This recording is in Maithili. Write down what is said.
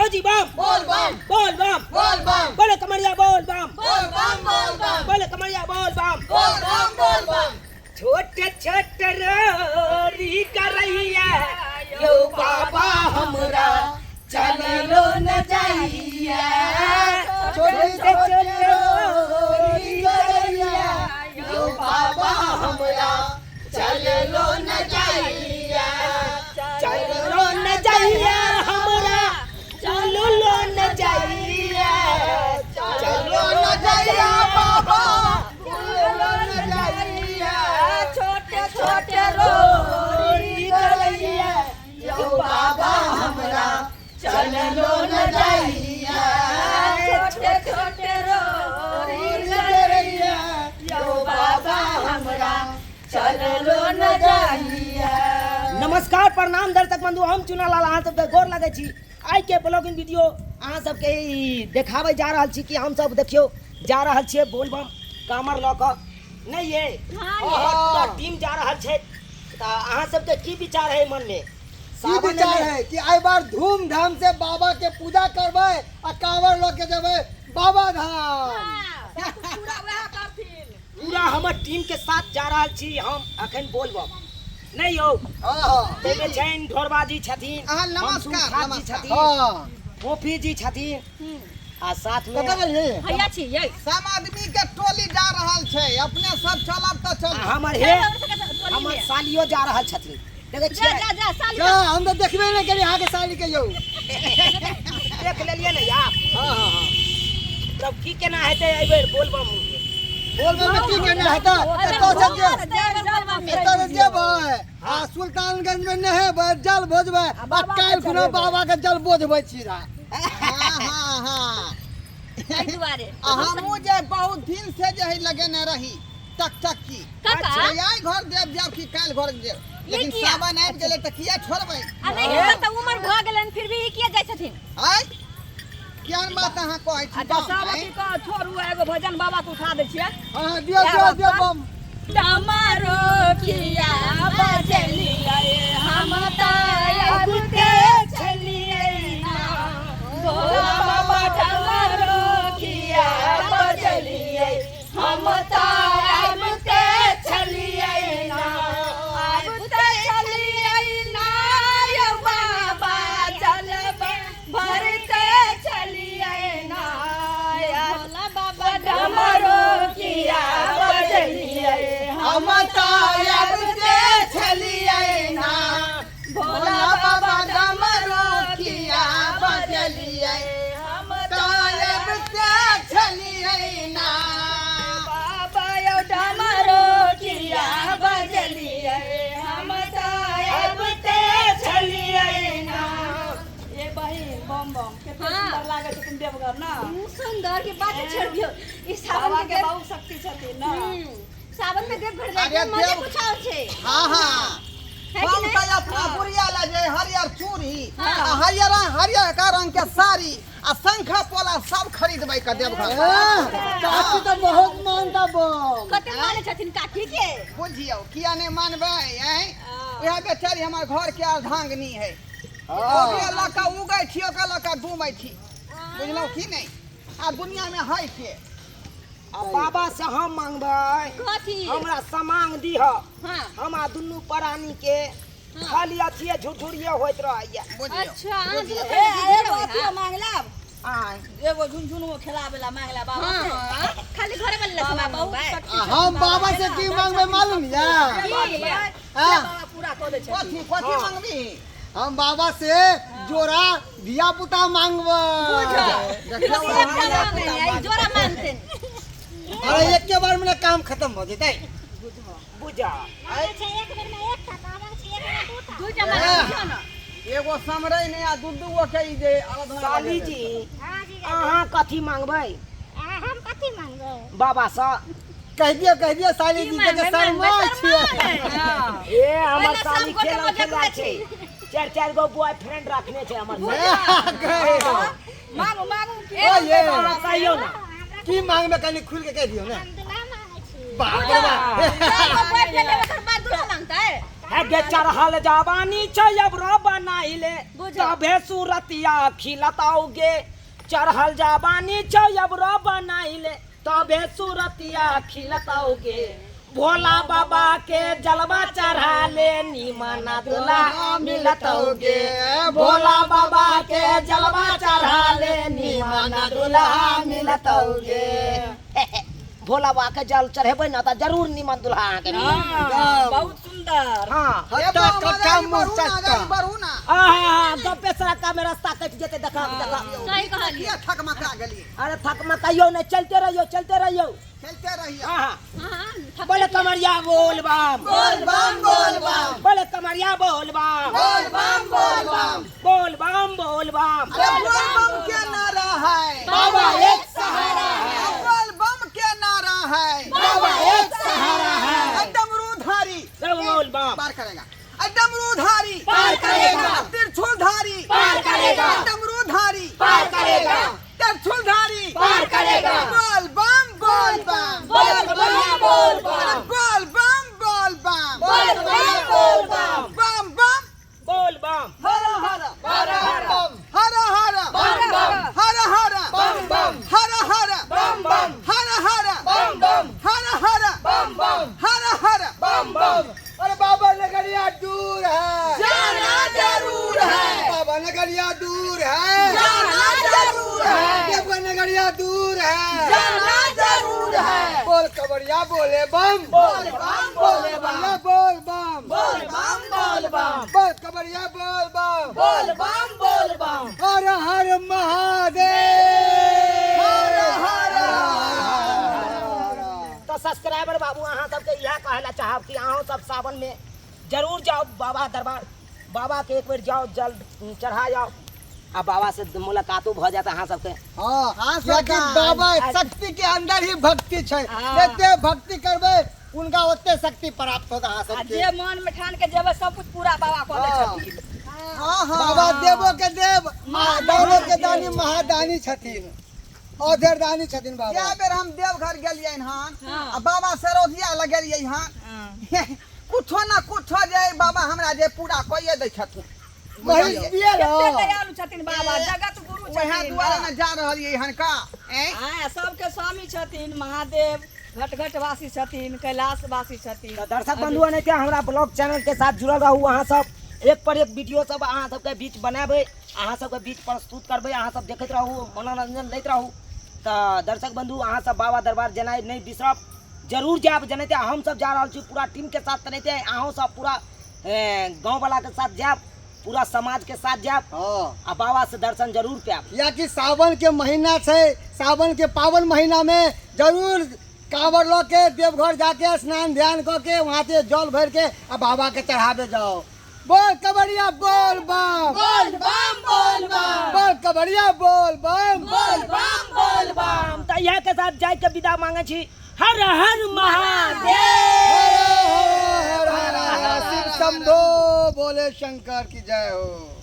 फौजी बम, बोल बम, बोल बम, बोल बम, बोले कमरिया बोल बम, बोल बम, बोल बम, बोले कमरिया बोल बम, बोल बम, बोल बम। छोट छोट रोरी करैया यो बाबा हमरा चललो न जाइया। छोट छोट छोट रोरी करैया यो बाबा हमरा चललो न जाइया। चललो न जाइया हमरा, चललो न जाइया, चललो न जाइया बाबा, चललो न जाइया। छोटे छोटे रोरी करैया यो बाबा हमरा चललो न जाइया। छोटे छोटे रोरी करैया यो बाबा हमरा चललो न जाइया। नमस्कार, प्रणाम दर्शक बंधु, हम चुनालाल अहाँ सबके गोर लगै छी। आइ के ब्लॉगिंग वीडियो अहाँ सबके ई देखाबै जा रहल छी कि हम सब देखियौ जा रहल छियै बोलबम कामर लऽ कऽ नहि ये पूरा टीम जा रहल छै। तऽ अहाँ सबके की विचार है मन में? की विचार है कि आई बार धूमधाम से बाबा के पूजा करबै आ कांवर लऽ के जेबै बाबा धाम। पूरा वएह करथिन। पूरा हमर टीम के साथ जा रहल छी हम अखन बोलबम नहि यौ। हाँ। ताहिमे छनि ढोरबाजी छथिन, अहाँ मंसूर नमस्कार, खान जी नमस्कार। छथिन, हाँ। फोफी जी छथिन आ साथ में कतऽ गेलियै? हैया छी यै। सब आदमी के टोली जा रहल छै, अपने सब चलब तऽ चल। आ हमर हे हमर सालियो जा रहल छथिन, देखै जा छियै? जा जा साली। जा, हम तऽ देखबे नहि केलियै अहाँके साली के यौ। देख लेलियै ने यार? हाँ हाँ हाँ। तब की केना हेतै एहिबेर बोलबम? बोलबम में की केना हेतै? एतऽ से जे एतऽ से जेबै आ सुल्तानगंज में नहेबै, जल भोजबै आ काल्हि खुना बाबा के जल बोझबै सीधा। हाँ हाँ हाँ। एहि दुआरे आ हमहूँ जे बहुत दिन से जे है लगेने रही टक टक की काका आइ घर देव जाब कि काल्हि घर देव, लेकिन किया? सावन आबि गेलै तऽ किया छोड़बै? आ नहि, हुनकर तऽ उमर भऽ गेलनि, फिर भी ई किया जाइ छथिन? आइ केहन बात अहाँ कहै छी? अच्छा बम, सब आँय? अथी कऽ छोड़ू, एगो भजन बाबा के उठा दै छियै। हाँ, दियौ दियौ दियौ बम। डमरू किया बजलियै हम तऽ अबते छलियै ना। भोला बाबा डमरू किया बजलियै हम तऽ अबते छलियै ना। अबते छलियै ना यौ बाबा, जल भरते छलियै ना। भोला बाबा डमरू किया बजलियै हम तऽ आबिते छलियै ना। भोला बाबा डमरू किया बजलियै हम तऽ आबिते छलियै ना। बाबा यौ डमरू किया बजलियै हम तऽ अबिते छलियै ना। ये बहिन बम बम कते हाँ। सुंदर लागै छथिन देवघर ना। सुंदर के बात छोड़ दियो, ई सावन बाबा के के बहुत शक्ति छथिन ना। सावन में देवघर जाय अरे के मजे देव- कुछ और छै। हाँ हाँ। है कि हम नहीं? तऽ अपना बुढ़िया लए जे हरियर चूड़ी हाँ। आ हरियर हरियर का रंग के साड़ी आ शंखा पोला सब खरीदबै के देवघर। काकी तऽ बहुत मानता बम। कते माने छथिन काकी के? बुझियौ किया नहि मानबै? आँय, उएह बेचारी हमर घर के अर्धांगिनी है। ओकरे लऽ कऽ उगै छी, ओकरे लऽ कऽ डूबै छी, बुझलहुँ की नहि? आ दुनिया में है के? आ बाबा से हम मांगबै कथी? हमरा समांग दीह। हाँ। हमरा दुनू प्राणी के खाली अथिये झुरझुरिये होइत रहैया। बुझियौ। अच्छा, अहाँ दुनू ए प्राणी एगो झुरझुर अथियो होय, मांगलाब, आँय? एगो झुनझुनुओ खेलाबे ला मांगला बाबा हाँ से। हाँ, खाली घरे वाला से बाबा मांगबै। बहुत शक्ति आ छथिन। हम बाबा से की मांगबै मालूम या? की? हाँ। बाबा पूरा कऽ दै छथिन। कथी कथी मांगबी? हम बाबा से जोड़ा धिया पुता मांगबै। देखियौ, एकटा मांगै, ई जोड़ा मांगथिन। अरे एक के बार में ना काम खत्म हो जेतै। बुझा। दूटा मांगथिन ना। एगो समरै नहि आ दू दू गो के ई जे आराधना साली जी, अहाँ कथी मांगबै हम कथी मांगबै बाबा से? कह दियौ, कह दियौ साली जी के शर्मा छियै। ए हमर ओहिना साली सब गोटे खेला मजाक खेला करै छै, चारि चारि गो बॉयफ्रेंड रखने छै हमर साली। मांगू मांगू की? ओ ये अहाँ कहियौ ना। की मांगबै कनि खुलि के कह दियौ ने। हम दुल्हा मांगै छी। बाप रे बाप। एगो बॉयफ्रेंड ओकर बाद दूल्हा मांगतै। हे गे चढ़ल जवानी छै अब रो बनाइले बुझो। तबे सूरतिया खिलताओगे चढ़ल जवानी छै अब रो बनाइले तबे सूरतिया खिलताओगे भोला बाबा के जलवा चढ़ा ले निमन दुल्हा मिलतौगे भोला बाबा के जलवा चढ़ा ले निमन दुल्हा मिलतौगे। भोला बाबा के जल चढ़ेबै ना तऽ जरूर निमन दुल्हा अहाँके मिलत। हाँ, बहुत सुंदर। हाँ। हट्टा कट्टा मुँह चट्टा। बढ़ू ना। आहा, गप्पे सड़का में रास्ता कटि जेतै। देखा देखा। सही कहलियै। किया थक मका गेलियै? अरे थक मकाइयो नहि, चलते रहियो, चलते रहियो। चलते रहियो। हाँ। हाँ, थक। बोले कमरिया बोल बम बोल बम बोल बम। बोले कमरिया बोल बम बोल बम बोल बम। बोल बम बोल बम। अरे बोल बम के नारा है, बाबा एक सहारा है। बोल बम के नारा है, बाबा एक सहारा है। डमरूधारी बोल बम पार करेगा, डमरूधारी पार करेगा। त्रिशूलधारी पार करेगा। डमरूधारी पार करेगा। त्रिशूलधारी पार करेगा। बोल बम बोल बम बोल बम बोल बम। बोल बम बोल बम बोल बम बोल बम। बम बम बोल बम। हर हर हर हर हर बम बम। हर हर बम बम। हर हर बम बम। हर हर बम बम। हर हर बम बम। हर हर बम बम। अरे बाबा नगरिया दूर है, जाना जरूर है। बाबा नगरिया दूर है, जाना जरूर है। देवघर नगरिया दूर है, जाना जरूर है। बोल कबरिया बोले बम बोल बम बोल बम। बोल बम बोल बम बोल बम। बोल कबरिया बोल बम बोल बम बोल बम। हर हर महादेव हर हर। तो सब्सक्राइबर बाबू अहाँ सबके इएह कहै लए चाहब कि अहाँ सब सावन में जरूर जाओ बाबा दरबार, बाबा के एक बेर जाओ, जल चढ़ा जाओ आ बाबा से मुलाकातो भऽ जायत अहाँ सबके। हाँ, हाँ, कियाकि सरकार। बाबा शक्ति के अंदर ही भक्ति छै, जते भक्ति करबै उनका ओते शक्ति प्राप्त होत अहाँ आ सबके। जे मन में ठान के जेबै सब कुछ पूरा बाबा कऽ दै छथिन। हाँ हाँ। बाबा देवो के देव आ दानो के दानी महादानी छथिन, अधेर दानी छथिन बाबा। कए बेर हम देवघर गेलियै हन आ बाबा सरोधिया लग गेलियै हन, कुछो ना कुछो जे बाबा हमरा जे पूरा कइए दै छथिन। महिष पियल कते हो। दयालु छथिन बाबा, जगत गुरु वएह छथिन। दुआरे ने जा रहलियै हन का ऐं? हाँ, सबके स्वामी छथिन महादेव, घट घट वासी छथिन, कैलाश वासी छथिन। तऽ दर्शक बंधु एनाहिते हमरा ब्लॉग चैनल के साथ जुड़ल रहू। अहाँ सब एक पर एक वीडियो सब अहाँ सबके बीच बनेबै, अहाँ सबके बीच प्रस्तुत करबै, अहाँ सब देखैत रहू, मनोरंजन लैत रहू। तऽ दर्शक बंधु अहाँ सब बाबा दरबार जेनाइ नहि बिसरब, जरूर जायब। जेनाहिते हमसब जा रहल छी पूरा टीम के साथ, तेनाहिते अहूँ सब पूरा गाँववला के साथ जायब, पूरा समाज के साथ जायब हाँ। आ बाबा से दर्शन जरूर पायब। कियाकि सावन के महीना छै, सावन के पावन महीना में जरूर कांवर लऽ के देवघर जाके स्नान ध्यान कऽ के वहाँ से जल भरि के आ बाबा के चढ़ाबे जाओ। बोल कबरिया बोल बम बोल बम बोल बम। बोल कबरिया बोल बम बोल बम बोल बम। तऽ इएह के साथ जाय के विदा मांगे छी। हर हर महादेव। हर हर हर हर शिव शंभो बोले शंकर की जय हो।